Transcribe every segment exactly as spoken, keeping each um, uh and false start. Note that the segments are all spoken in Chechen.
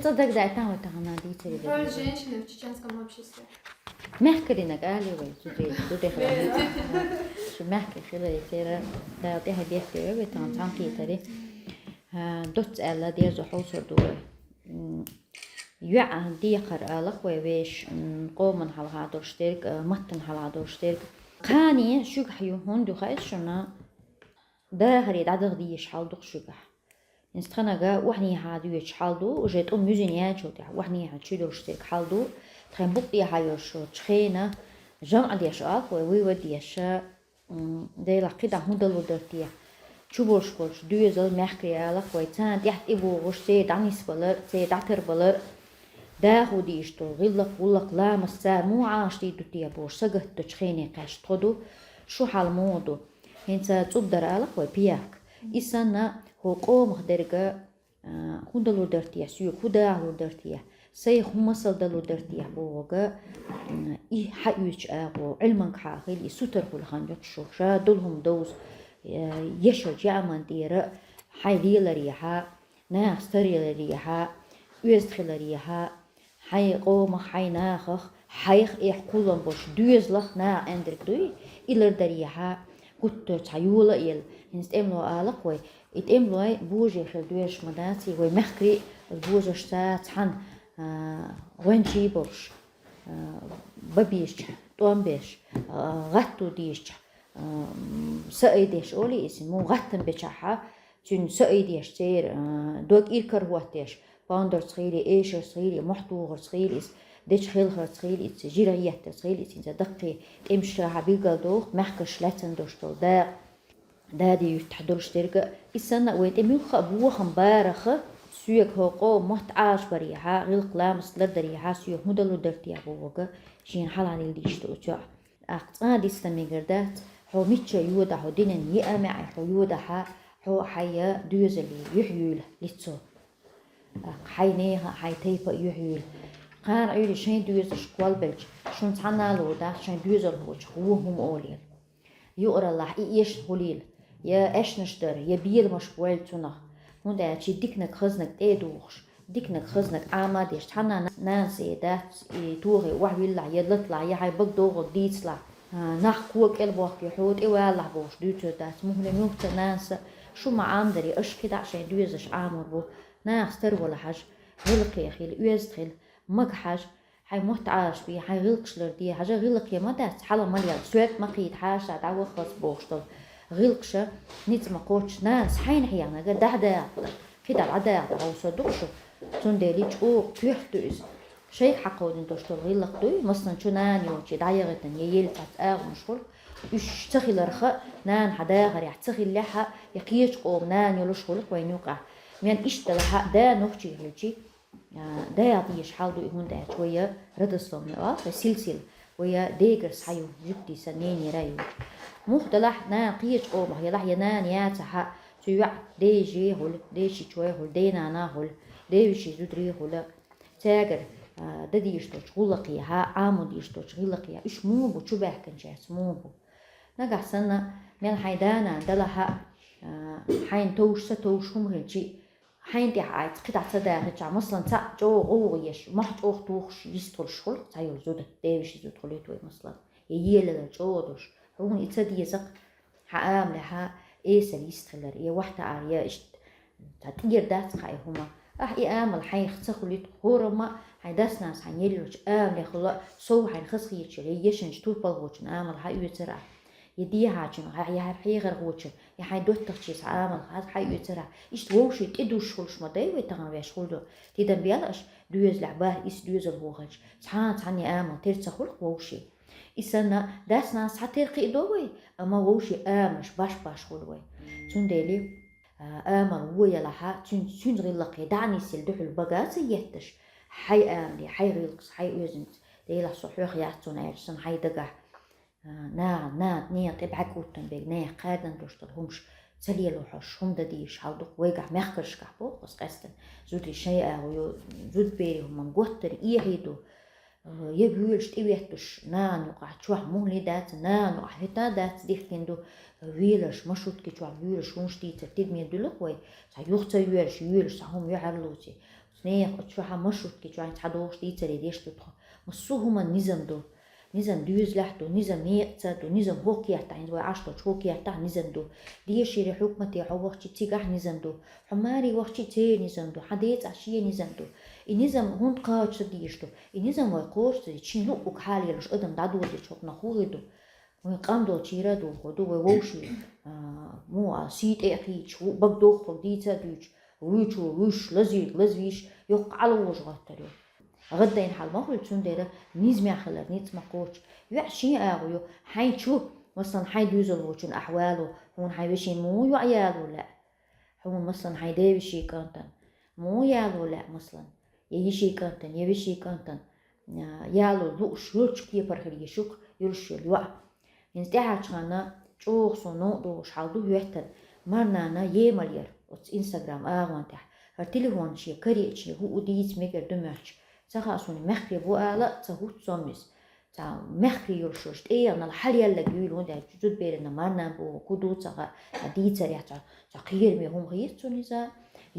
Ца дагадайтан вай тахана дийцари. Роль женщины в чеченском обществе. Мехкаринаг али вай, зуди, зуди хила. Шу мехкари хила цера, да, тӀехьа бехке вай тахана цхьан кхетари. Доц аьлла деза хьовсар ду вай. Юа декхар алах вай веш, къоман хьалха долуш дерг, маттан хьалха долуш дерг. Кхане шуьгахь ю, хӀунда ю хаьа шуна? Дахаре дӀадагӀа дийш хьал ду шуьгахь. Инстханага охьнийхьа дуьйцуш хьал ду, уже тӀум муьзина яьнчул тӀехьа охьнийхьа чуьдолуш дерг хьал ду, тхайн букъ тӀехьа йолуш йолчу хена жамӀ деш алх вай, вуй ва деша, Делах кхидӀа хӀун далур дара те? Чу болуш болчу доьзал мехкаре алах вай, царна тӀехь тӀебогӀуш, церан дӀанисбалар, церан дӀатарбалар, даху дийш долу гӀиллакх, гӀуллакх, ламас цара муха Ӏаш дийр ду те бохуш, сагатдочу хене кхаьчна тхо ду, шу хьал муха ду? ХӀинца цӀуб дара алах вай, пиявка. И санна, хӀо къомах дерга, хӀун далур дара те, соьга хӀун дахалур дара те, сайх хӀун масал далур дара те бохург, и хьаоьцучу агӀо, Ӏилманга хьахийла, и сутара хуьлу хан юкъа шу, ша долу хӀума довза, ешалчу яаман тӀера, хьайн леларехьа, нахаца тареларехьа, оьзда хиларехьа, хьайн къомах, хьайн нахах, хьайх эхь кхуллам болуш доьзалах наха эндерг дуй, и лардарехьа, гуттар цхьа йола а елла, хӀинца тӀемло алакх вай, и тӀемлой божий хила доьжуш ма дац, и вай мехкарий а божашца цхьаьна гӀоьнчий болуш, бан безачохь тӀом беш, гӀатто дезачохь са айдеш олий иза, муха гӀаттам бечахьа, цуьнан са айдеш церан дог иркарахӀоттаеш, пондарца хийла, эшарца хийла, мохь тухарца хийла иза, дечу хелхарца хийла иза, жира гӀеттарца хийла иза, хӀинца даккхий тӀемаш шаьхьа билгал доху, мехкарш лаьцна долуш долу дакъа, дади юьттахь долуш дерг а. И санна а вай тӀе муьлхха а бохам бараха, соьга хӀокхо мотт Ӏаш барехьа, гӀиллакх ламаст лардарехьа, соьга хӀун далур дара те бохург, шена хьалха лила дийш ду оцу йоӀа. ТӀаккха цкъа а диста мегар дац, хьо мичча йода, хьо динан йиъа маьӀе хьо йодахьа, хьо хьайн доьзале юьхь юьйла лицо. ТӀаккха хьайн нехан а, хьайн тайпа а юьхь юьйла. Кхана Ӏуьйре шайн доьзалш кхолбелча, шуна цхьанна а ло дац, шайн доьзалхочух вон хӀума олийла. Юкъараллахь и эшна хуьлийла, я аьшнаш дара, я беламаш бойла цунах, хӀунда аьлча и диканаг, хазнаг тӀе а духуш, диканаг, хазнаг Ӏама а деш, цхьанна нанас э дац, и тохе охьавиллахь, я латалахь, я хьайн бага догӀург дийцалахь, нах кхо кӀел бохке, хьо тӀе валалахь бохуш дуьйцур дац, мухӀле муьлхха а нанас а, шу ма Ӏамадаре, аша кхидӀа а шайн доьзалш Ӏамор бу, нахаца тарвала хьажа, гӀиллакхе хила, оьзда хила, мага хьажа, хьайн мотт Ӏалаш бе, хьайн гӀиллакхаш ларде, хьажа гӀиллакхе ма дац, хьала ма лела, соьрта ма кхийда, хьаша дӀаваххалц бохуш долу гӀиллакхаша ницкъ ма кхоччу, нанас хьайна хьехнарг дӀадахалахь, кхидӀа дӀадахалахь, хьовса ду шу. Цундела чӀогӀа туьхь ду иза. Шайга хьакховдина долуш долу гӀиллакх дуй, масалан, чу нана йолчу дӀаягӀийтина я елла цхьацца агӀонаш хуьлу, уьш ца хиларха, нана хьан дахарехь ца хиллехьа, я кхечу къоман нана йолуш хуьлу вайна юкъахь. Мен иштта далахьа, да нохчий хилчий, даха дезаш хьал ду и, хӀунда аьлча вай родословный оал, вай силсила, вай дегара схьа ю, жуьгтий сан, ненера ю. Муха далахь, нана кхечу къомах ялахь, я нана яцахьа, цу йоӀа ден жен хуьлу, ден шичой хуьлу, ден нана хуьлу, ден вешин зударий хуьлу. Цаьргара дан дезаш долчу гӀуллакхехьа, Ӏамо дезаш долчу гӀиллакхехьа, уьш муха бу, чубаьхкинчаьрца муха бу. Нагахь санна, мел хьайн да-нана далахьа, хьайна товш, са товш хӀума хилчий, хьайна тӀехь айца кхидӀа ца дахича, масалан, цхьаъ чӀогӀа гӀовгӀа еш, мохь чӀогӀа тухуш йистхуьлуш хуьлу цхьа йолу зуда, ден вешин зуда хуьлуьйту вай, масалан, я елалар чӀогӀа долуш, хьуна и ца деза-кх, хьан амалехьа эсала йистхилар, я вахьтаӀар, я иштта цхьа тӀера дац-кха и хӀума. Ахь и амал хьайх ца хуьлуьйту, хӀорамма а хьайн дас-нанас хьайна еллачу амалехула сов хьайна хазахеташ йолу, я ешанчу турпалхочун амал хьаоьцур ахь, я дехьачун, я хьайн хьехархочун, я хьайн доттагӀчийн цхьа амал хьа-, хьаоьцур ахь. Иштта вовшийн тӀедузуш хуьлуш ма дай вай тахана ваьш хуьлу. Тидам бел аша доьзалехь бархӀ-исс доьзалхо хилча, цхьана-цхьанне амал тера ца хуьлу вовшийн. И санна, дас-нанас цхьатера кхиадо вай, амма вовшийн амалш баш-баш хуьлу вай. Цундела, а, амал вон ялахьа, цуьнца, цуьнца гӀиллакхе дӀа а нисъелла дуьхьал бага а ца етташ, хьайн амале, хьайн гӀиллакхца, хьайн оьзанца, Делахь со хьоьх яц цунна аьлча, сан хьайн дагахь, а, наха, наха, нехан тӀе бӀаьрг хӀуттун берг, нехан кхаьрдан долуш долу хӀумаш ца лело хьожуш, хӀума дан дезаш хьал ду-кх вайгахь, мехкаршкахь боху аса къаьстина. Зудий шайн агӀо ю, зудберийн хӀуманна готтар эхьий ду. Я воьлуш тӀеветташ, нана юкъахь чохь мухӀли дац, нана юкъахь хӀета дац дихкина ду, велаш, маршрутки чохь воьлуш хӀумаш дийцар тидаме дуьллу-кх вай, цхьа юха ца йоьлуш, йоьлуш цхьа хӀума юьхьар лоций. Нех, оцу чохьа маршрутки чохь цхьа догӀуш дийцаре деш ду тхо. Массо а хӀуманна низам ду. Низам доьзалехь ду, низам некъаца ду, низам хӀокху кертахь, хӀинца вай Ӏаш долчу хӀокху кертахь низам ду. Дешаре хьукмате хьо вахчи цигахь низам ду. Хьо маре вахчи церан низам ду. Хьан децӀахь шен низам ду. И низам хӀунда кхача дезаш ду? И низам вай кхочушдийча, шен луъург хьал елаш адам дӀадозийча хӀокхунах хӀун хир ду? Вайн къам долчу чийра а духу ду, вай вовшийн, а, муха а, сий тӀе а кхийча, ву-, бага дохург дийца а дуьйцу, вуьйчу, вуьш, лазийрг, лазвийш, йоккха Ӏалавожа гӀоттар ю. ГӀаддайна хьал ма хуьлу, цундела низамехь хилар ницкъ ма кхочу. Веа шен агӀо ю, хьайн чу, масалан, хьайн доьзалхочун ахь вало, хьуна хьайн вешин муха йоӀ яло лаьа? Хьуна, масалан, хьайн девешин кӀантан муха яло лаьа, масалан, я йишин кӀантан, я вешин кӀантан, а, яло лууш йолчу кепара хир ю шух йолуш йолу йоӀ. ХӀинца тӀаьхьарчу ханна чӀогӀа суна новкъа догӀуш хьал ду хӀоьттина, марнана емал яр оцу Instagram агӀон тӀехь. ХӀара телефон шен каре а, шен хӀуъу дийца мегар ду моьттуш. Ца хаьа суна мехкарий бу ала а ца хӀутту со-м иза. Цхьа мехкарий йолуш йолуш тӀеяханал хьалаелларг юйла, хӀунда аьлча зудберана марнана боху хӀун ду ца хаьа, цхьа дийцарехь цхьа, цхьа кхераме хӀума хета цунна иза.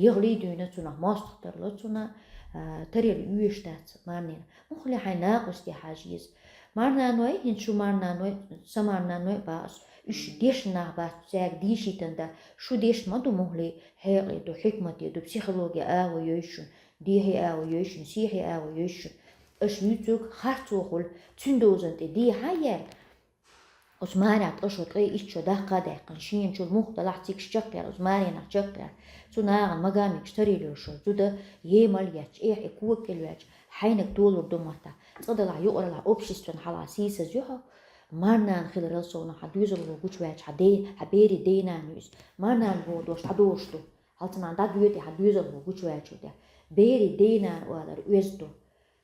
Яхале дуьйна цунах мостагӀ тарло цунна, а, таръяла оьшуш дац марнана. Муххале хьайн накъостий хьажа еза. Марнаной, хӀинца шу марнаной, сан марнаной бац, уьш дешна нах бац, цаьрга дийшийтина дан, шу дешна ма ду муххале, хьекъале ду, хьикмате ду, психологи агӀо йойшуна, дехьи агӀо йойшуна, сехьи агӀо йойшуна. Аша юьйцург харцо хуьлу, цуьнан дозанна тӀе дехьа а яьлла. Оцу марехь ткъа шо, ткъе итт шо даккха а даьккхина, шена чул муха далахь цигаш чекхъяьлла, оцу маренах чекхъяьлла. Цу нахана магамигаш тарийла йолуш йолу зуда емал етташ, эхь и кога кӀел ваьлча, хьайниг толур ду маттахь. Цкъа далахь юкъаралахь обществан хьалха сийсаз ю хьо. Марнана хиларал совнах хьан доьзалхо гучуваьлча хьан де-, хьан берийн ден-нана ю иза. Марнана боху дош дӀадолуш ду. Хьалца нана дӀадоьду хьан доьзалхо гучуваьлчул тӀе. Берийн ден-нана олар оьзда ду.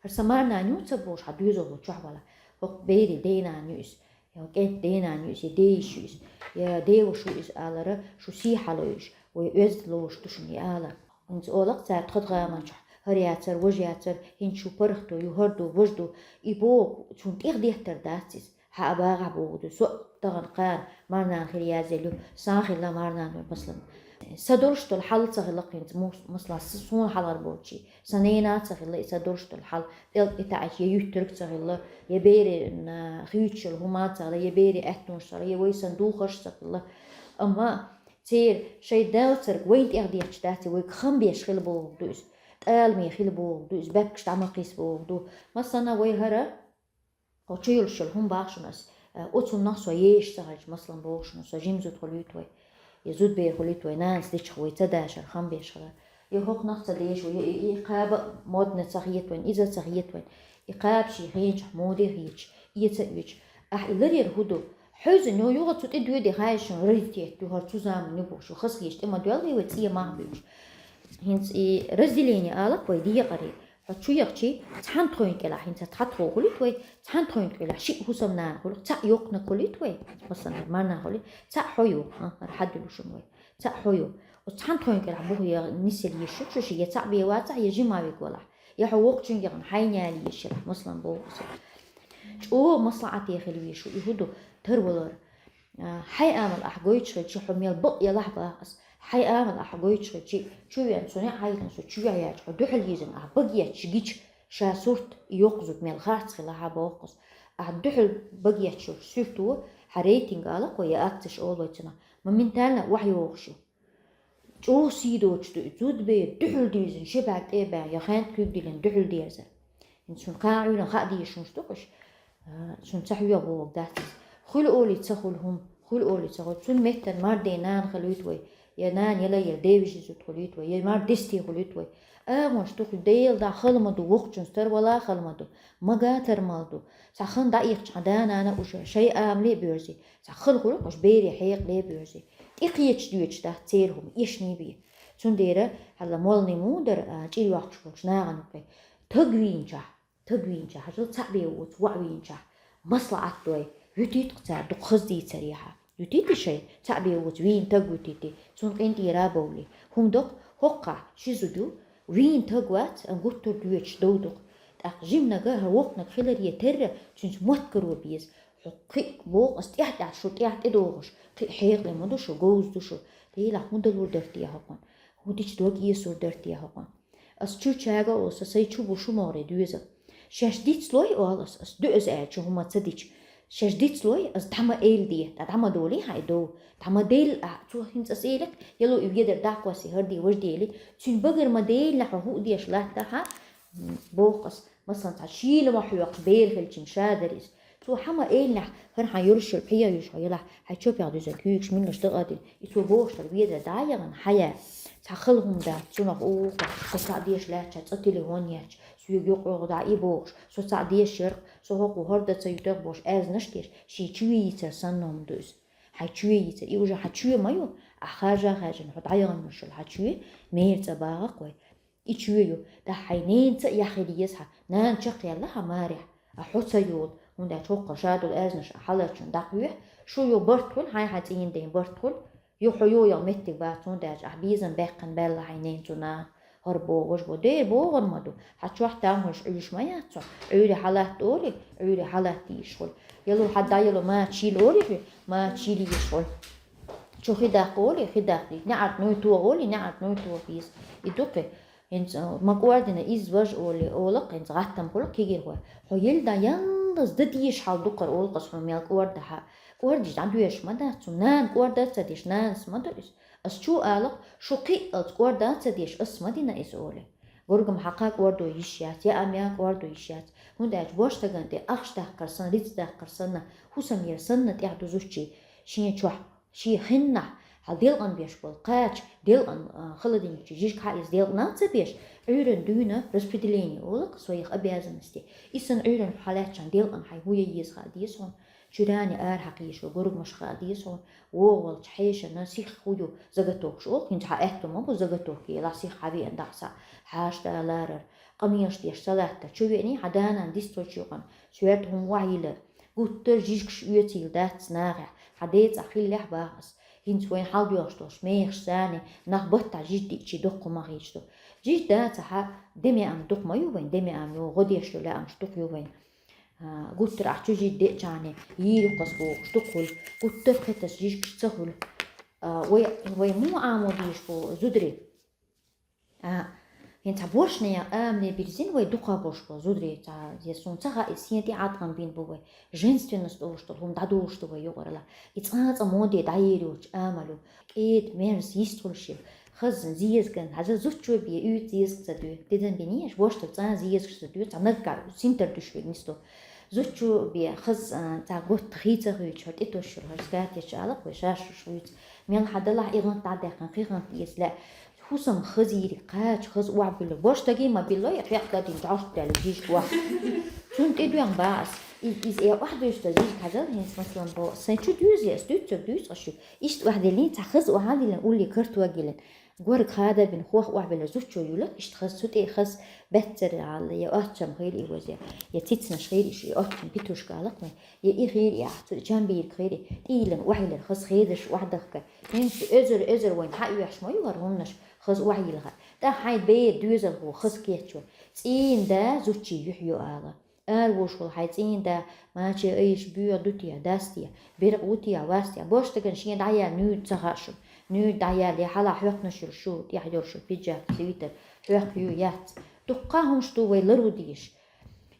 ХӀара сан марнана ю ца бохуш хьан доьзалхо чохь вала. ХӀокху берийн ден-нана ю иза. Я кӀентан ден-нана ю иза, я дейиша ю иза, я деваша ю иза алара, шу сий хьалойуш, вай оьзда лоруш ду шуна и ала. ХӀинца олакх цара тхан гӀаман чохь, хӀара яцара, важа яцара, хӀинца шу паргӀато ю, хӀара ду, важа ду. И боху, цунна тӀехдеттар дац иза. Хьан а багӀахь боху ду, со а тахана кхана марнана хир язъелла ю, сан хилла марнана вай, масалан. Сан долуш долу хьал ца хилла хӀинца, мус-, масалан, с-, суна хьалхара болчий. Сан нена а ца хилла и сан долуш долу хьал, пӀелг тӀетаьӀча я юьттург ца хилла, я берийн, а, хуьйцуш йолу хӀума ца хилла, я берийн аьттонаш ца хилла, я вай сан духарш ца хилла. Амма церан шайн далцарг вайна тӀехдетташ дац, вайга хам беш хила бохург ду иза, тӀаламе хила бохург ду иза, баьпкаш дӀа ма кхисса бохург ду. Масална, вай хӀара Кху чу йолуш йолу хӀума боху шуна ас, э, оцунах со езаш ца хилча, масалан, боху шуна, со жима зуда хуьлуьйту вай, я зудбер хуьлуьйту вай, нанас дича вай ца дашар, хам беш хилар. Я хӀокхунах ца деша вай, я и, и кхаба модна ца хета вайн, иза ца хета вайн. И кхаба шен хенчахь моде хеташ, эца а оьцуш. Ахь и ларъяр хӀун ду? Хьуьйза ньо юха цу тӀе доьде хаьа шуна, раритет ю хӀара цу заманна ю бохуш, хазахеташ тӀе ма доьллий вай цӀен мах буьйцуш. ХӀинца и разделение алакх вай декъаре. Хьо чу яхчий, цхьана тхойн кӀелахь, хӀинца цхьа тхо хуьлуьйту вай, цхьана тхойн кӀелахь шиъ хӀусамнана хуьлу, цхьаъ йоккханиг хуьлуьйту вай, масалан, марнана хуьлий, цхьаъ хьо ю, а, хӀара хьадуьллуш ву вай, цхьаъ хьо ю. Оцу цхьана тхойн кӀелахь буху я нисъелла езаш шу ши, я цхьаъ бен вацахь, я жима вигалахь, я хьо воккхачуьнга яхана хьайна яла езаш елахь, масалан, боху аса. ЧӀогӀа маслаӀате хила везаш ву, и хӀун ду, тарвалар. А, хьайн амал ахь гойтуш хилча, хьо мел бакъ елахь боху ас. Хьайн амал ахь гойтуш хилча, чу веана, цунна хьайна со чу веана яьлча, хьо дуьхьал йирзина ахь бага етташ гича, ша сурт, и йоккха зуда мел харц хилахь а боху ас. Ахь дуьхьал бага етташ йолчу суьрто, хьан рейтинг алакх вай, я акцеш олу вай цунах, моментально охьайогӀуш ю. ЧӀогӀа сий доцуш ду и, зудбер дуьхьал дирзина, ши бӀаьрг тӀе а баьхна, я хенкъа куьг диллина дуьхьал дерзар. ХӀинца шуна кхаа Ӏуьйранна хаа дезаш хӀумнаш ду-кх уьш. А, шуна ца хьоьгӀа бохург дац иза. Хуьлу олий ца хуьлу хӀума, хуьлу олий ца хуьлу. Цунна меттана марда нана хуьлуьйту вай, я нана яла яла девежа зуда хуьлуьйту вай, я марда дисте хуьлуьйту вай. Амма шу дукха Делан дуьхьа хала ма ду, воккхачунна тарвала хала ма ду, мага тар мала ду. Цхьа хан дӀаихча хьан да-нана уьш шайн амале а боьрзий, цхьа хала хуьлу-кх уьш берийн хьекъале а боьрзий. ТӀекхеташ доьдуш дац церан хӀума, эшний бен. Цундела хьалла моллане муха дара, а, чӀир йоккхуш болчу нахана юккъе. Таг вийначохь, таг вийначохь, хьажал, цхьаъ бен воцу воӀ вийначохь, маслаӀат дой, вуьтуьйту-кх цара дукха хаза дийцарехьа. Вуьтуьйтий шайн, цхьаъ бен воцу вийна таг вуьтуьйтий, цунна къинтӀера а бовлий. ХӀума доккху, хӀокхахь ши зуда ю, вийна таг вац, а гуттар а доьдуш дов ду-кх. ТӀаккха жиманага хӀара воккханиг хиларе терра, цуьнца мотт каро беза. Хьо кхин а боху ас тӀаьхь-тӀаьхь, шу тӀаьхь тӀедогӀуш, кхин а хьекъале ма ду шу, говза ду шу. Делахь хӀун далур дара те хӀокхунна? ХӀун дича дог эцур дара те хӀокхунна? Ас чу чага олу, са сай чу бу шу могӀаре доьзал. Шаьш дицлой, оал ас, ас дуьаза аьлча хӀума ца дича. Шаьш дицлой, ас дӀа ма эйла де, дӀа, дӀа ма долий хьай дов, дӀа ма делла а, цо хӀинца ас элик, яло и ведар дӀакхоссе хӀара де важа дели, цуьнан багара ма делла хьо хӀуъа деш латтахьа, боху ас, масалан, цхьа шийла ма хьоькхуш, бер хилчина ша дара иза. Цо хьан ма эллинехь, хӀара хьан йолуш йолу пхьегӀа юьйш хьо елахь, хьайн чопех дуьзна куьйгаш миллаш дакъа а дина, и цо бохуш дара ведар дӀа а яхана, хьая. Цхьа хала хӀума дац, цунах укху, со цхьаъ деш лаьттача цкъа телефон етташ, соьга юкъа-юкъа дӀа и бохуш, со цхьаъ деш яра, со хӀокхо хӀара дан ца юьтура бохуш, аьзнаш деш, шен чоь йийцар санна хӀума ду иза. Хьайн чоь йийцар, и уже хьан чоь ма ю, ахь харжа а хаьржина, хьо дӀаяхана йолуш йолу хьан чоь, мера цӀа багӀа-кх вай. И чоь ю, тӀаккха хьайн ненаца а яхь хила еза хьан, нана чекхъяьлла хьан марехь, а хьо ца йолу, хӀунда аьлча хӀокху ша долу аьзнаш а хьаларчунна дӀакхоьхьу, шу ю барт хуьлу, хьайн хьан цӀийнан ден барт хуьлу, ю хьо ю яха меттиг бац, хӀунда аьлча ахь безам баьккхина баьлла хьайн ненан цу наха, хӀара боху, важа боху, дера бохург ма ду, хьан чохь там хуьлуш Ӏуьйш ма яц хьо, Ӏуьйре хьалатта олий, Ӏуьйре хьалатта йиш хуьлу, яло хьан дӀа яло мача чийла олий хьуьга, мача чийла йиш хуьлу. Чу хи даккха олий, хи даккха дийца, неӀарт нуй тоха олий, неӀарт нуй тоха дийца. И ду-кх, хӀинца, а, ма кӀордина иза важа олий, олу-кх, хӀинца гӀаттам хуьлу-кх кегийрхой. Хьо елла дан яллаза дан дезаш хьал ду-кх хӀара, олу-кх ас хьуна, мел кӀордахьа. КӀордийча дӀадоьшуш ма дац цунна, нана кӀорда а ца деш, нанас ма ду иза. Ас чу а алу-кх, шу кхиъалц кӀорда а ца деш, ас ма дина иза олий. Гургам хьакха кӀордо йиш яц, яа меа кӀордо йиш яц. ХӀунда аьлча божа стагана тӀе ахча даккхар санна, рицкъ даккхар санна, хӀусам яр санна тӀехь ду зудчий шен чохь. Шен хеннахь хьан делкъан беш болу кхача, делкъан, а, холодильник чу жижиг хьан иза делкъана а ца беш, Ӏуьйранна дуьйна распределение олу-кх своих обязанностей. И санна Ӏуьйранна хьан лаьттачхьана делкъана хьайн хӀун ян еза хаа деза хьуна, чуьрани ара хьан кхийша гургамаш хаа деза хьуна, вогӀу волчу хьешана сих хӀун ю заготовкаш олу-кх, хӀинца хьан аьтту ма бу заготовка елахь, сих хьан веана дӀа а схьа хьаша даларара, къамелаш деш ца латтар, чу веаний хьан да-нана дистхуьлучу юкъана, соьрта хӀума охьайиллар. Гуттар а жижигаш оьцийла дац нахехь, хьан ден цӀахь хиллехь боху ас. ХӀинца вайн хьалдоьлхуш долуш мехаш санна, нах баттахь жижиг диъчий доккха ма хеташ ду. Жижиг дацахь, деми ам дукха ма ю вайн, деми ам ю, гӀо деш йолу лаамаш дукха ю вайн. А, гуттар а ахь чу жижиг деъчхьана, йийр ю-кх ас бохуш дукха хуьлу, гуттар а кхеташ жижигаш ца хуьлу. А, вай, вай муха Ӏамо дезаш бу зударий? А, хӀинца цхьа бошна ян амале бирзина вай дукха болуш болу зударий, цхьа, я суна ца хаьа, и сен тӀе Ӏаткъам бина бу вай. Женственность олуш долу хӀума дӀадолуш ду вай юкъаралла. И цкъа-цкъа моде дӀаер йолчу амал ю. КӀеда, мерза, йистхуьлуш ю. Хазна, зезаган, хьажа зудчо бен уьйцу зезаг ца дуьй. Дезан бинийш, бошна цкъа зезагаш ца дуьй, цхьа наггахь синтар дуьш вегнис ду. Зудчо бен хаза, а, цхьа готта хи ца хуьйцу, хьо тӀетосуш йолу хӀара скатерташ алакх вай, шаьш уьш хуьйцу. Мел хьан далахь и гӀант дӀадаьккхина, кхин гӀант эца лаьа. ХӀусам хазийриг кхача, хаза охьабуьллу. Бошна стаге ма билло, я пхьекъ дадина жӀоьртделла жижиг охьа. Цунна тӀедоьгӀна боху ас. И-, иза э охьадуьйцу дан жижиг хьажал, хӀинца масалан боху. Сайн чу доьзий ас, дуьйцург дуьйцу аш ю. Иштта охьаделлий, цхьа хаза охьадиллина, улле карто а гиллина. Горга хада бина, хох охьабелла зудчо юьллу, иштта хаза цу тӀе хаза баьццара гӀала, я оццам хир и вазе, я цицнаш хир и шу, я оццам петрушка алакх вай, я и хир и ахь, цу чамбийриг хир и, тӀийиллина охьайиллар хаза хедаш охьадахка. ХӀинца эзар-эзар вайн хьаоьхуш ма ю хӀара хӀуманаш, хаза охьайилла хӀара. ТӀаккха хьайн бер доьзалхо хаза кечвар. ЦӀийнан да зудчий юьхь ю ала. Ара вуш волу хьайн цӀийнан да, маче айша боьха ду те, дац те, беркъа ву те, вац те, бошна стагана шен дӀаяьлла нуьйда ца хаьа шуна. Нуьйда дӀаяьлла, я хьалха хьоькхнаш йолу шу, тӀехь йолу шу пиджак, свитер, хьоькху ю, яц. Дуккха а хӀумаш ду вай лару дийш.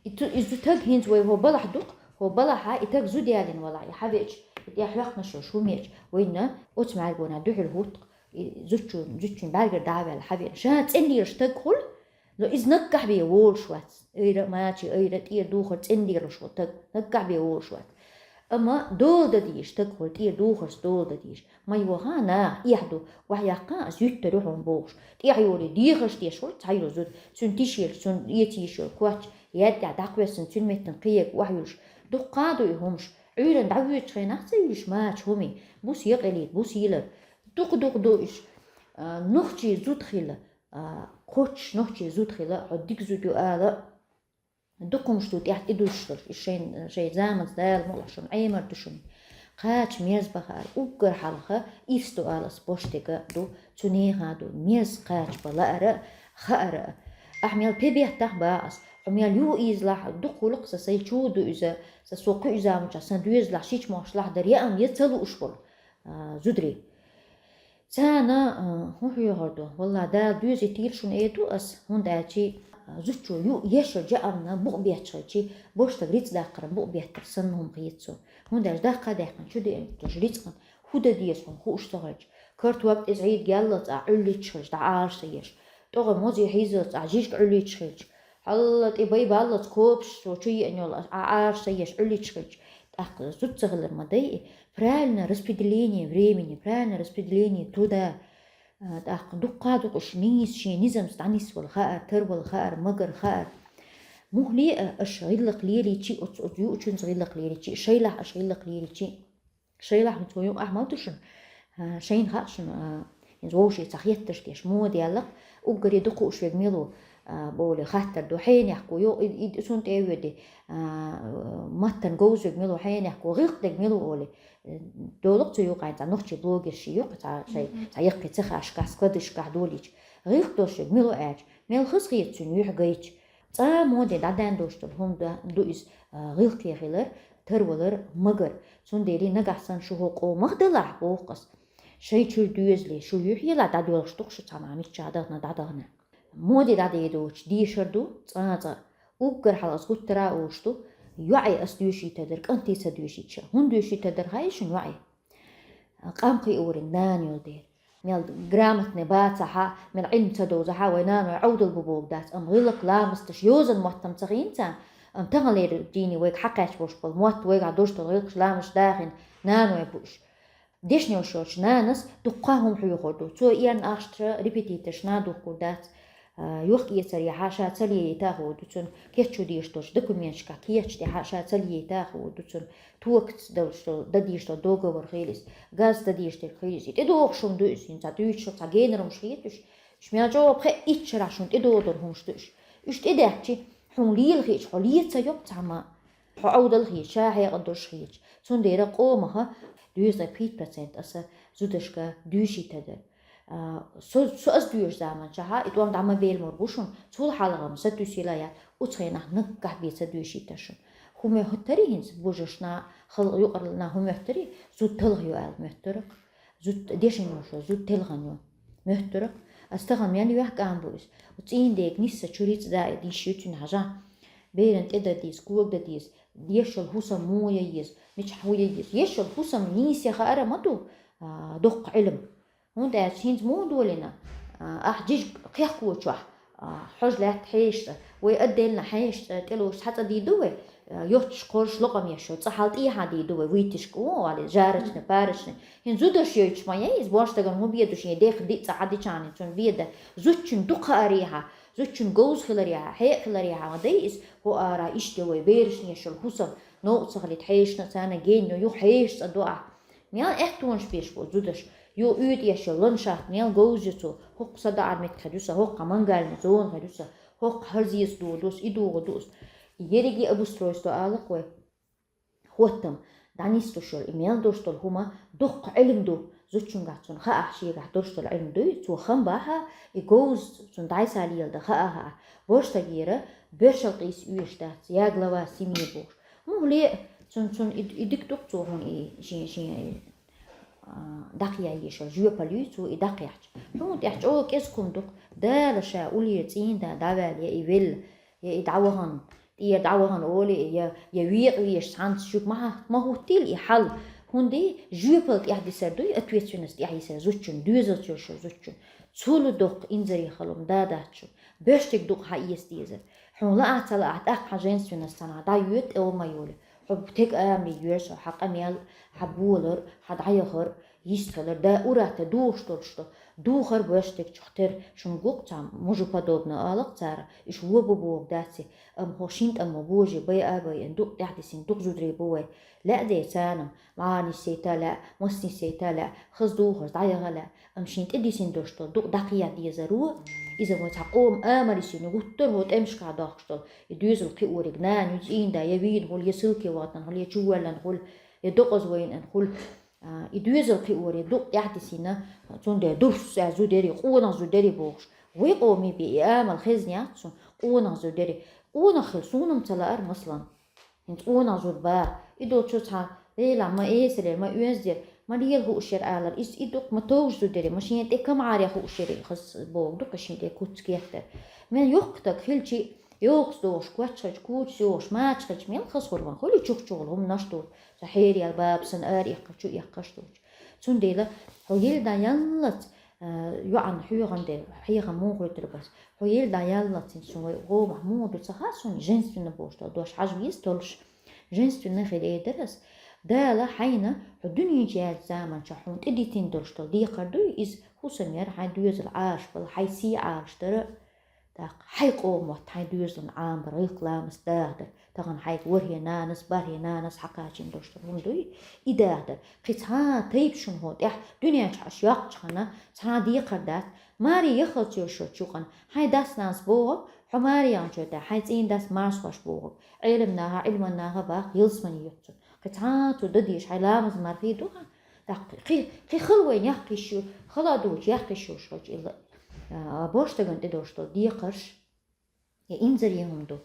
И цу, иза стаг хӀинца вай хӀо балахь ду-кх, хӀо балахьа, и стаг зуда ялийна валахь, и хьавеача, и тӀехь хьоькхнаш йолу шу меача, вайна оцу мӀаьргонах дуьхьал хӀутту-кх, и зудчун, зудчун бӀаьргара дӀа а ваьлла хьавеана. Ша цӀена лелаш стаг хуьлу, но иза наггахь бен волуш вац. Айра а, мачи, айра а тӀера духар цӀена лелаш ву стаг, наггахь бен волуш вац. Амма дола дан дийш стаг хуьлу, тӀера духарца дола дан дийш. Ма йоха, наха эхь ду, охьаяккха, ас юьттар ю хьуна бохуш. ТӀехь йолий, дехарш деш хуьлу цхьа йолу зуда, цуьнан тишерш, цунна эца йиш йолу коч, яьрда тӀехь дӀакхоьссина, цуьнан меттана кхин ерг охьаюьлуш. Дуккха а ду и хӀумаш. Ӏуьйранна дӀавоьдучу хенахь ца юьлуш мача хӀума, буса екъалийта, буса йилар. Дукха-дукха ду уьш. А, нохчий зуда хила, а, кхоччуш нохчий зуда хила, хьо дика зуда ю ала, дукха хӀумаш ду тӀехь тӀедузуш долуш, и шайн, шайн заманца Дала мукъ лахь шуна, Ӏемар ду шуна. Кхача мерза бахар, уггар хьалха ирс ду ала ас бошна стага ду, цу нехан ду, мерза кхача бан лаара а, хаара а. Ахь мел пе беттахь боху ас, хьо мел юха ийзалахь, дукха хуьлу-кх сан, сайн чу ду иза, сан со кхуьу заманчохь, сан доьзалехь шича мохкаш лахь дара, яа ма яа ца лууш болу, а, зударий. Царна хӀун хьоьхур ду? Валлахь, Дала доьзийтийла шуна, эр ду ас, хӀунда аьлча зудчо юкъе еш йолча жаӀамна букъ бетташ хилча, божтага рицкъ даккхарна букъ беттар санна хӀума хет сона. ХӀунда аьлча даккха а даьккхина, чу деана долча рицкъан хӀу дан деза хьуна хууш ца хилча, картоп тӀеза Ӏийда гӀеллалц Ӏа Ӏуьллуьйтуш хилча, дӀа Ӏалашца еш, тӀогӀа мозе хьийзалц Ӏа жижиг Ӏуьллуьйтуш хилча, хьалла тӀе бай баллалц копаш цо чу еана йола Ӏа Ӏалашца еш Ӏуьллуьйтуш хилча, тӀаккха зуда ца хилар ма дий. Правильное распределение времени, правильное распределение труда. ТӀаккха дуккха а дукха уж нийса шен низамца дӀанисвала хаар, тарвала хаар, магара хаар. Мухле а аша гӀиллакх лелийчи, оцу, оцу юучунца гӀиллакх лелийчи, шайлахь аша гӀиллакх лелийчи. Шайлахь цо юкъахь ма ду шуна, шайна хаьа шуна, хӀинца вовшийн цхьа хеттарш деш, муха делахь, уггаре дукха уш вега мила ву, боле хаттар ду, хьенехко йо, и, и, цунна тӀе а воьде, маттан говза вега мила ву, хьенехко гӀиллакх дега мила ву оле. Долу цу юкъа цхьа нохчи блогерши юкъа цхьа шай, цхьа яккхий цехашкахь, складышкахь долийча. ГӀиллакх долуш вега мила ву аьлча, мел хаза хета цуьнан юьхь гайча. Цкъа а моде дӀадаьнна долуш долу хӀума ду, ду иза, гӀиллакхе хилар, тарвалар, магар. Цундела нагахь санна шу хӀокху къомах далахь, боху ас. Шайн чуьра доьзале, шу юьхь елахь, дӀадоьлхуш ду-кх шу цхьана миччахь дахана, дӀадахана. Моде дӀадедочу дешар ду, цкъа а цкъа. Уггар хьалха ас гуттара а олуш ду, йоӀе ас доьшуьйтур дара, кӀанте ца доьшуьйтуш. ХӀунда доьшуьйтур дара хаьий шуна йоӀе? Къам кхиориг нана йолу дела. Мел грамотный бацахь а, мел Ӏилма ца довзахь а, вай нана вай Ӏовдал бу бохург дац, амма гӀиллакх ламасташ йозанан мотт-м ца хиъна царна, амма таханлера дийне вайга хьакхаьчна болуш болу мотт, вайгахь долуш долу гӀиллакхаш, ламасташ дахийна нана вай бу уьш. Дешнаш йолчу нанас дуккха а хӀума хьоьхур ду. Цо эрна ахча репетиторшна духкур дац. А, юхкъецарехьа ша ца лейтахь а хуур ду цунна, кеччу дезаш долчу документашкахь кечдехьа ша ца лейтахь а хуур ду цунна, токаца долуш долу, дан дезаш долу договор хилийта, газца дан дезаш дерг хилийта. И тӀедогӀуш хӀума ду иза, хӀинца дуьйцуш цхьа генара хӀумаш хета уьш. Уьш мел чӀогӀа пхеа-итт шарахь шуна тӀедогӀу долу хӀумаш ду уьш. Уьш тӀедехча, хьуна лела хиъча, хьо леца йо-кх цхьамма. Хьо Ӏовдал хеташ, ша хьекъал долуш хеташ. Цундела къомаха доьзалан пхийтта процент аса зудашка доьшуьйтур дара. А, со, со ас доьшу заманчохь, и тӀом дӀа ма белламор бу шуна, цул хьалха-м сатуьйсийла яц, оцу хенахь наггахь бен ца доьшуьйтура шуна. ХӀун моьттура хӀинца, божаршна, халкъан юкъараллина хӀун моьттура, зуда талха йо аьлла моьттура-кх. Зуда дешна йолуш, зуда телхана йо. Моьттура-кх. Ас тахана мел юьхькӀам бу иза. ЦӀийнан дега нисса чу рицкъ даа йиш ю цуьнан хьажа. Берана тӀе дан деза, кога дан деза, еш йолу хӀусам муха ян еза, мичахь хӀун ян еза. Еш йолу хӀусам нийса ян хаар ма ду, а, доккха Ӏилма. ХӀунда аьлча хӀинца муха долийна, а, ахь жижиг кхехкочохь, а, хьожа лаьтта хьешаца, вай отдельно хьешаца, тӀелоцуш цхьа цӀа дийр ду вай, а, йоццуш кхорш локъам еш йолу цӀа хьал тӀехьа дийр ду вай, вуьйташка, о, вали, жарочный, парочный. ХӀинца зудаш йойтуш ма яй иза, божа стагана хӀун бен ду шен, дехха диъ цӀа хьан дичахьана цунна бен дан. Зудчун дукха арехьа, зудчун говза хиларехьа, хьекъа хиларехьа ма дай иза, хӀо ара иштта вай берашна еш йолу хӀусам, новкъа ца хилийта хьешашна, царна генна юха хьеша цӀа до ахь. Мел аьттонаш беш бу зудаш, юха уьйтӀа еш йолу ландшафт мел говза ю цо, хӀокху садаӀар меттиг хир ю сан, хӀокху мангальный зона хир ю сан, хӀокху хӀарзеца догӀу ду ас, и догӀу ду ас. Ерриге обустройство аларх вай. ХӀоттам дӀанисдеш йолу и мел долуш долу хӀума дуккха Ӏилма ду, зудчуьнгахь цунна хаахь, шегахь долуш долу Ӏилма дуй, цо хам бахь а, и говза цунна дӀасалелдан хаахь а, божа стагера боьршал къийса оьшуш дац, я глава семьи бохуш. Мухле а цунна, цунна и, и дика ду-кх цо хьуна и шен, шен, а, дӀакхайа езаш йолу жоьпалла юй цо и дӀакхаьчча. Хьуна тӀехь чӀогӀа кӀезиг хӀума ду-кх, Дала ша уллера цӀийнан да дӀаваьлла, я и велла, я и дӀавахана, тӀера дӀавахана олий, я, я векъа везаш цхьаьнца шуьга ма хьа-, ма хӀуттийла и хьал. ХӀунда жоьпалла тӀехь дисар дуй, ответственность тӀехь йисар зудчун, доьзалчу йолуш йолу зудчун. Цул доккха инзаре хала хӀума да дац шуна. Боьршаниг дукха хьаэца дезар. Хьуна лаахь а ца лаахь, тӀаккха хьан женственность цхьанхьа дӀайоьду, тӀе ма йолу. Хьо тӀе амале йоьрзу, хьан къамел, хьан болар, хьан дӀаяхар, йистхилар, да, ура-та духуш долуш ду. Духар боьршаниг чух тера, шуна гу-кх цхьа мужеподобно аларх цара, уьш вон бу бохург дац и, амма хӀокху шина тӀаммо божий байа а байина, дукха тӀаьхьадисина дукха зударий бу вай. Лаьа дера царна, мӀара нисъяйта лаьа, маса нисъяйта лаьа, хаза духарца дӀаяха лаьа, амма шена тӀедисина долуш долу дукха дӀакхайа дезаро, иза вайн цхьа къоман амал йисина гуттар а хӀокху тӀемашкахь дохкуш долу, и доьзал кхиориг нана ю, цӀийнан да, я вийна хуьлу, я ссылке вахийтина хуьлу, я чувоьллина хуьлу, я докъаза вайна хуьлу. А, и доьзал кхиоре дукха тӀаьхьадисина, цундела дурс аьлла зуда ярий, къонах зуда ярий бохуш. Вай къоме бен и амал хезна яц цунна, къонах зуда ярий. Къонах хила суна-м ца лаара, масалан. ХӀинца къонах зуда бара. И долчу цхьа, Дела, ма эсалера, ма оьзда яра, Ма лела хууш яр алар, из и дукха ма товш зудари, ма шен тӀе камгӀаре хууш яри, хаз богу дукха шен тӀе куц кеттар. Мен йоккха таг хилчи, йохс дохуш, кочхач, кучс йохуш, мачхач, мел хазхур ван хули чухчугӀал хӀумнаш ду, ца хьериял бабасан ара иккха, чу иккхаш дучу. Цундела хьо йилда яллац, а, йоӀан хьоьгӀан де, хьехан муха хӀуьттур бас. Хьо йилда яллац, ин сун вай гӀомах муха ду ца хаа сун, женственно бохуш дола дош хьажа веза толуш. Женственно хиле дарас. Дала хьайна хьо дуьнен чу яьлча заманчохь хьуна тӀедитина долуш долу декхар дуй, иза хӀусам яра, хьайн доьзал Ӏалаш бала, хьайн сий Ӏалаш дара. ТӀаккха хьайн къоман мотт, хьайн доьзалан Ӏамбар, гӀиллакх-ламаз дахдар, тахана хьайга ворхӀе нанас, бархӀе нанас хьакхачийна долуш долу хӀума дуй, и дахдар. Кхин цхьа а тайпа шуна хӀун тӀехь дуьнен чу хьаш йоккхучу хана цхьа а декхар дац. Маре яххалц йолуш йолчу юкъана хьайн дас-нанас бохург, хьо маре яханчу тӀехь хьайн цӀийндас марсхош бохург, Ӏелам наха, Ӏилман наха баккха, ялсамане юьху цунна. Кхин цхьа а цу дан дезаш хьайн ламаз мархий ду хьан? ТӀаккха кхин, кхин хала вайн яккхийш ю, хала а дугӀучу яккхийш йолуш хилча, ила, а, бош стагана тӀедолуш долу декхарш, я инзаре хӀума ду.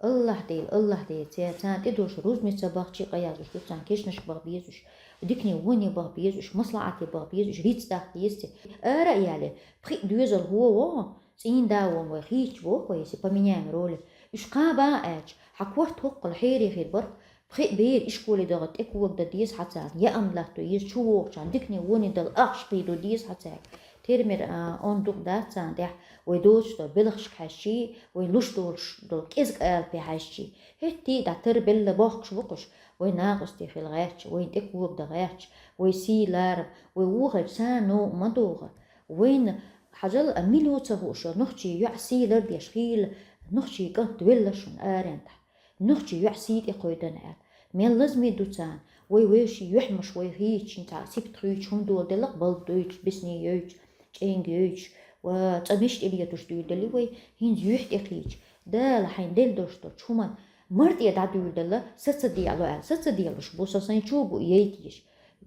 АллахӀ Дела, АллахӀ Дела, церан царна тӀедолуш рузбане ца бахчи къа яздеш ду, царна кешнашка баха безаш, дикане воне баха безаш, маслаӀате баха безаш, риц даккха деза церан. Ара а яле, пхиъ доьзал хӀо вогӀу, цӀийнда вон вай хийцча боху вай, если поменяем роли. Уьш кхаба а аьлча, хьан корта хӀоккхул хьерий хир бара, пхиъ бер ишколе даха тӀе кога дан деза хьан царна, яа-м латто еза, чу вогӀучарна дикане воне дала ахча кхийдо деза хьан цаьрга. Тера-мера, а, онда дукха дац царна тӀехь, вай доцуш долу белхашка хьаьжчий, вай луш долуш долу кӀезиг алапе хьаьжчий. ХӀетте а дӀа тара белла бохкуш бу кхуш, вай накъостий хила гӀерташ, вайна тӀе кога дан гӀерташ, вай сий ларам, вай вохалча царна новкъа ма догӀа. Вайна хьажал а мила ю ца хууш, нохчий йоӀ сий лардеш хийла, нохчий кӀант велла шуна арен тӀехь. Нохчий йоӀ сий тӀе кхойдан аьлла. Мел лазаме ду царна, вай веший юьхьмаш вай хийча, цхьа сипта хуьйчу хӀума дола делла, балда дойтуш, бисни йойтуш, чӀенга йойтуш, ва цӀа миш тӀе летуш дуьйладелли вай, хӀинца юьхь тӀе кхийча. Дала хьайн делла долуш долчу хӀуман мар тӀе дӀадуьйладелла, са ца деалу аьлла, са ца деалуш бу, со сайн чу бу яйта еш.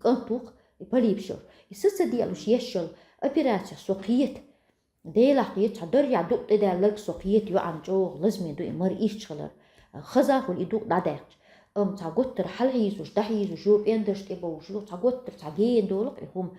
КӀант ву-кх, и полипшо. И са ца деалуш еш йолу операцех со кхета. Делахь кхета, цхьа даръян дукъ тӀедаьлларг со кхета, йоӀан чӀогӀа лазаме ду и мара ирчхилар. Хаза а хуьлу и дукъ дӀадаьккхича. Амма цхьа готтар хьалахьийзуш, дӀахьийзуш, жо пӀендарш тӀе бовжуш, цхьа готтар, цхьа гена долу-кх и хӀума.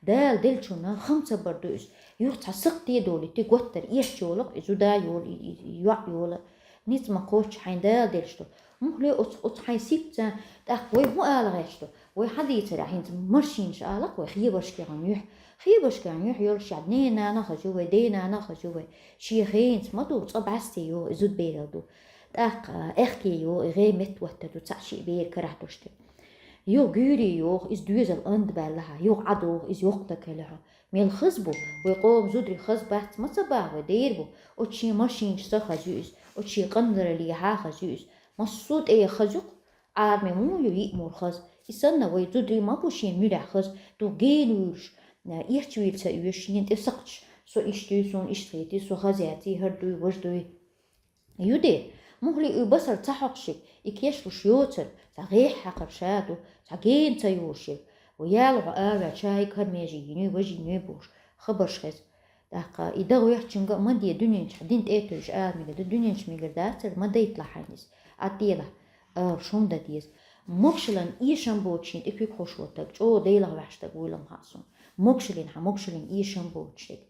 Дала деллачунна хам ца бар ду иза. Юха цхьа сакхте а долуьйту, готтар эшча йолу-кх и зуда йолу, и, и, и йоӀ йолу. Ницкъ ма кхоччу, хьайн Дала деллаш ду. Мухле оцу, оцу хьайн сипца, тӀаккха вай хӀун ала гӀерташ ду? Вай хьан дийцарехь хӀинца машинаш алакх вай хебаршкахьан юьхь. Хебаршкахьан юьхь йолуш яхь, ненана а хаза ю вай, денана а хаза ю вай. Шен хенца ма ду, цкъа бӀаьсте йогӀу, и зудберал ду. ТӀаккха аьхке йогӀу, и гӀе метта ваттар ду, цхьаъ шиъ бер карахь долуш тӀе. Юха гуьйре йогӀу, иза доьзал анда баьллахьа, юха Ӏа догӀу, иза йоккха дагахь хьо. Мел хаза бу, вай къоман зударий хаза бац ма ца баха, вай дер бу. Оцу шен машинашца хаза ю иза, оцу шен къанлараллехьа хаза ю иза. Массо а тӀе хаза ю-кх, Ӏарме муха ю йиъ мур хаза. И санна вай зударий ма бу шен муьрехь хаза, дух гена вуьйлуш, а, ирча вийла ца оьшу, шена тӀе сакхташ. Со иштта ю, суна иштта хетий, со хаза яций, хӀара дуй, важа дуй. Ю де, мухли и басар ца хьокхуш ерг, и кешлуш йоцург, цхьа гӀеххьа хьакхар ша ду, цхьа гена ца йолуш ерг. Ву яла хьо ара чайга хӀара меже йиной, важа йиной бохуш, хабарш хеза. ТӀаккха и дан гӀоьртчуьнга а ма де, дуьнен чу дин тӀе а тевжаш ала мегар ду, дуьнен чу мегар дацара, ма дайталахь хьайна иза. Ӏа тӀелахь, ала шун дан деза. Могушаллин эшам боцуш шен тӀе куьг хьуш волу таг, чӀогӀа Делах ваьхьаш таг вуйла ма хаьа суна. Могушаллин хьан, могушаллин эшам боцуш дерг.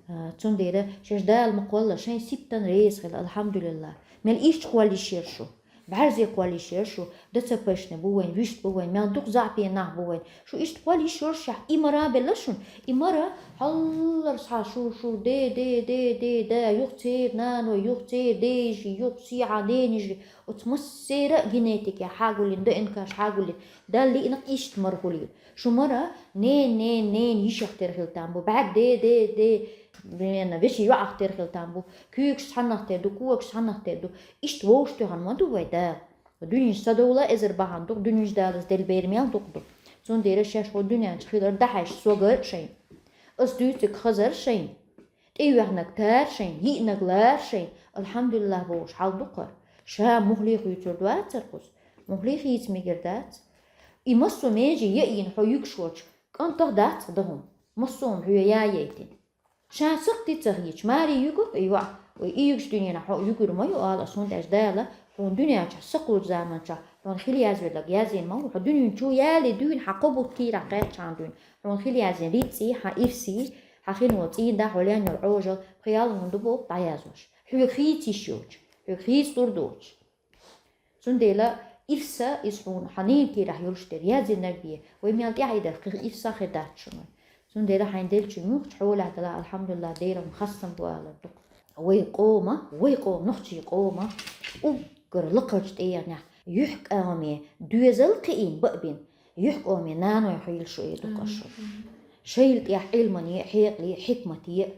А, цундела шаьш Дала ма кхолла, шайн сиптан реза хила, алхьамдулиллахӀ. Мел иштта кхоллийш яра шу. БӀаьрзе кхоллийш яра шу. Д Ц П-шна бу вайн, вуьшта бу вайн, мел дукха заьӀапе нах бу вайн. Шу иштта кхоллийш йолушшехь, и мара а белла шуна. И мара хьаллара схьа шу, шу, де, де, де, де, да, юха церан наной, юха церан дейиши, юха сехьа дениши. Оцу массеран а генетикехь хьагуллин, Д Н К-ш хьагуллин. Далла лиънарг иштта мара хуьлийла. Шу мара нен, нен, нен йишех тера хила там бу. БӀаьрг де, де, де, вена, вешин йоӀах тера хила там бу. Куьйгаш цхьаннах тера ду, когаш цхьаннах тера ду. Иштта вовшахтоьхна ма ду вай Дала. Дуьненаш ца довла эзар бахьана ду-кх, дуьненаш Даллас делла бер мел дукха ду. Цундела шаьш хӀокху дуьнен чу хилар дӀахьаьжча согара а шайна. Ас дуьйцург хазара а шайна. ТӀеоьхнарг тара шайна, йиънарг лара шайна, алхьамдулиллахӀ бохуш хьал ду-кх хӀара. Ша мухле хуьйцур ду ацара кхуза? Мухле хийца мегар дац. И массо а меже яйина хьо юьгуш волчу кӀантах дац-кх дан хӀума? Массо а хӀума хьоьга яйтина. Ша сакхте ца хеташ, маре юьгу-кх и йоӀ, вай и юьгуш дуьненахь хьо а юьгур ма ю, ала ас, хӀунда аьлча Дала хьуна дуьнен чохь сакхулчу заманчохь Хьуна хила язвеллаг язйина ма ву, хьо дуьнен чу яле дуьйна, хьа кхо бутт кийрахь кхаьччахьана дуьйна. Хьуна хила язйина рицкъий, хьан ирсий, хьан хинон цӀийнда, хьо лен йолу Ӏожалла, пхи-ялх хӀума ду боху дӀаязвеш. Хьоьга хийца йиш йоцуш, хьоьга хийца лур доцуш. Цундела ирса иза хьуна хьан ненан кийрахь йолуш дерг язйинарг бен, вай мел тӀаьхьа и дара, кхин ирса хир дац шуна. Цундела хьайн деллачу муьлххачу хьолехь дала, алхьамдулиллахӀ, Делан хастам бу алар ду-кх. Вай къома, вай къома, нохчийн къома уггар лакхарчу тӀегӀанехь юьхькӀаме доьзал кхиийна баъ бина, юьхькӀаме наной хуьйла шу, э, ду-кх шу. Шайла тӀехь Ӏилмане, хьекъале, хьикмате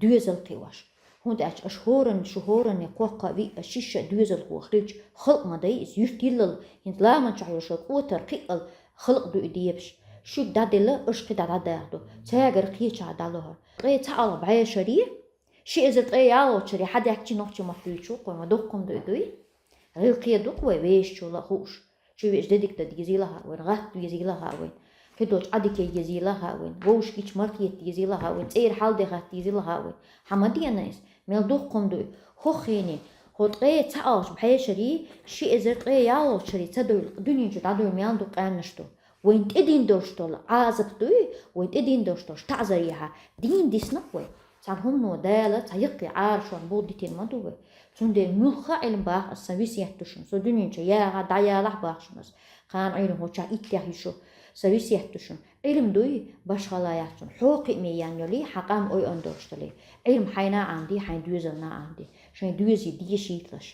доьзал кхиош. ХӀунда аьлча аша хӀоранна, шу хӀоранна кхоккха а виъ а, шиша а доьзалхо хилча, халкъ ма дай иза, юьртиллал, хӀинца ламан чохь йолуш йолу кӀотар кхиъал халкъ ду и дебаш. Шуьга дӀаделла, аша кхидӀа дӀадахадо, цаьргара кхечахьа дӀалохьур. Ткъе цхьаалгӀа бӀешаре, ши эзар ткъе ялхалгӀачу шаре хьан даьхкича нохчо ма дуьйцу, кхо ма доккха хӀума ду и, дуй? ГӀиллакхе ду-кх вай вешачул а хууш. Чу веъча дедиг дан дезийла хаьа вайн, гӀатта дезийла хаьа вайн. Кхидолчу Ӏадика езийла хаьа вайн, вовшашка гича мархета дезийла хаьа вайн, цӀера хьал де хатта дезийла хаьа вайн. Хьан ма деана иза, мел дуккха хӀума ду и. ХӀокху хене, хӀо ткъе цхьаалгӀачу бӀешарий, ши эзар ткъе ялхалгӀачу шарий ца девлла, дуьнен чу дӀадевлла мел дукха къаьмнаш ду. Вайна тӀедина долуш долу Ӏазап дуй, вайна тӀедина долуш долуш таӀзарехьа дийна дисна-кх вай. Цхьана хӀумано Дала цхьа яккхий Ӏарашонан бул дитина ма ду вай. Цундела муьлхха а Ӏилма баха аса, сан весет ду шуна. Со дуьнен чу яхьа, дӀаялахь баха шуна аса. Кхана Ӏуьйранна хӀокху чохь иттех ю шу. Сан весет ду шуна. Ӏилма дуй, башхалла яц цунна. Хьо кхиаме ян йолий, хьан къам ойъан долуш далий. Ӏилма хьайна а Ӏамадий, хьайн доьзална а Ӏамадий. Шайн доьзий дешийталаш.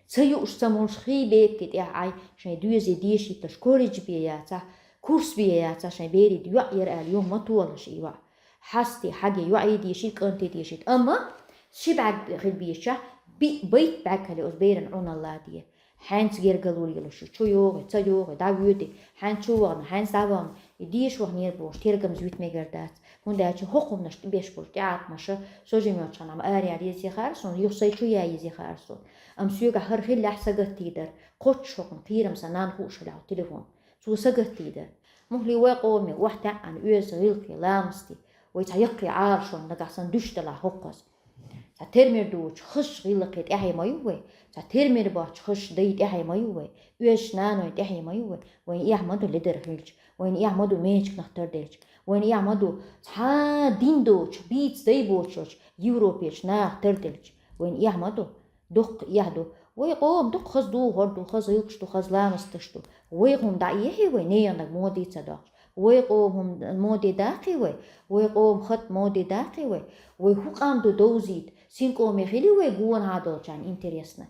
Ца юуш, ца молуш хий бепиг тӀехь Ӏай, шайн доьзий дешийталаш, колледж бен яцахь, курс бен яцахь, шайн берийн йоӀ яра аьлла, юха ма толаш и йоӀ. Хьастий, хьагий, йоӀий дешийта, кӀантий дешийта. Амма ши бӀаьрг хила безачохь, биъ, байтта бӀаьрг хилий оцу беран Ӏуналла де. Хьаьнца гергарло лелаш ю, чу йогӀий, ца йогӀий, дӀавоьдий, хьаьнца чу вахана, хьаьнца дӀавахана, и деша ваханера бохуш, тергамза вита мегар дац. ХӀунда аьлча хӀокху хӀуманаш тӀебеш болу тӀеӀаткъамаш, со жима йолчу ханахь ма араяла езий хаьара суна, юха сайн чу ян езий хаьара суна. Амма соьгахь хӀара хиллехь сагатдийр дара, кхоччуш хӀокхунна кхерам сан нанна хууш хилахь телефон. Цо сагатдийр дара. Мухлий вай къоме, охьатаьӀна оьзда гӀиллакхе, ламастий, вай цхьа яккхий Ӏалашонна нагахь санна дуьсуш делахь хӀокхуза. Цхьа термир доцу хазачу гӀиллакхе тӀаьхье ма ю вай, цхьа термир боцчу хазачу дайн тӀаьхье ма ю вай, оьзда нанойн тӀаьхье ма ю вай, вайна эхь ма ду ледара хилча, вайна эхь ма ду мечканах тарделча, вайна эхь ма ду цхьа дин доцуш, бийца дай боцуш йолчу Европерчу нахах тарделча, вайна эхь ма ду. Дуккха эхь ду. Вай къоман дуккха хаза духар ду, хаза гӀиллакхаш ду, хаза ламасташ ду. Вай хӀума дӀаэхьий вай, нехан наг моде ца доккхуш. Вай къоман хӀума моде даккхий вай, вай къоман хатӀ моде даккхий вай. Вай хӀун къам ду довзийта, синкъоме хилий вай гонахьа долчарна интересно.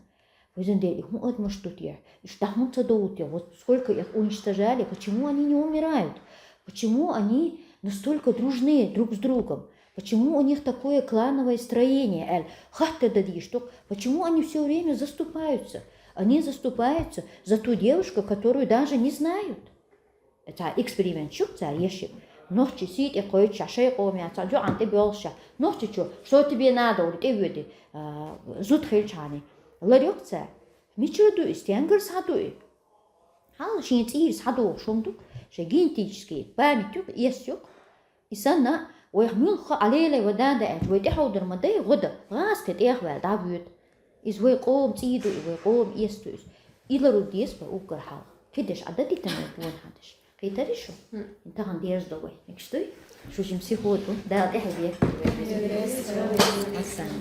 Везан Дела, и хӀун адамаш ду те? Уьш дӀа хӀунда ца довлу те? Вот сколько их уничтожали, почему они не умирают? Почему они настолько дружны друг с другом? Почему у них такое клановое строение, аьлла, хаттар дан дийш ду-кх? Почему они всё время заступаются? Они заступаются за ту девушку, которую даже не знают. Цхьа эксперимент ю-кх цара еш. Нохчий сий тӀе кхойтуш, шайн къоман цхьа жоьӀан тӀе боьлхуш, нохчичо, что тебе надо, олий, тӀе воьдий, а, зуда хилчхьана. Ларйо-кх цара. Мичара ду и, стенгара схьа ду и? Хьалха шен цӀийра схьадогӀуш хӀума ду-кх, шайн генетический память ю-кх, эс ю-кх. И санна, вайх муьлхха а лелай вай дада аьлча, вай тӀехьовдар ма дай гӀо дан, гӀазкхи тӀехваьлла дӀавоьду. Иза вай къоман цӀий ду и, вай къоман эс ду иза. И лару деза вай уггар хьалха. Кхидерш Ӏа дан дитина вай гонахьа дерш. Кхийтарий шу? Тахана дерзадо вай. Мегаш дуй? Шу жимма сихо ду. Дала тӀаьхье дехкий вай. Массарна.